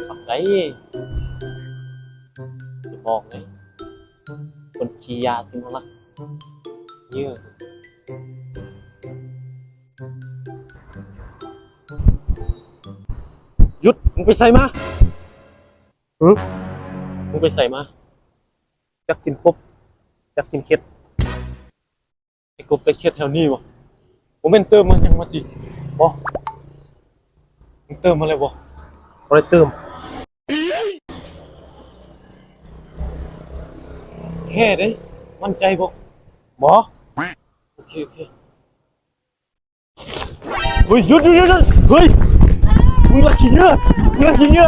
ປັກໃດ ຢ່າບອກເດ້ ຄົນຂີ້ຢາຊິມາລັກເຫຍື່ອ. ຢຸດ! ມຶງໄປໃສມາ? ຫຶ? ມຶງໄປໃສມາ? ຈັກກິນກົບ ຈັກກິນເຂັດ. ໄອ້ກົບໄດ້ເຂັດແຖວນີ້ບໍ່? ບໍ່ແມ່ນເຕີມມາຫຍັງມາຕິ? ບໍ່. ມຶງເຕີມມາແລ້ວບໍ່? ບໍ່ໄດ້ເຕີມ. ແທ້ເດ້? ໝັ້ນໃຈບໍ່? ບໍ່. ໂອເຄ ໂອເຄ. ເຮີ້ຍ ຢຸດ ຢຸດ ຢຸດ ຢຸດ ເຮີ້ຍ ມຶງລັກຂີ້ເຫຍື້ອ ມຶງລັກຂີ້ເຫຍື້ອ.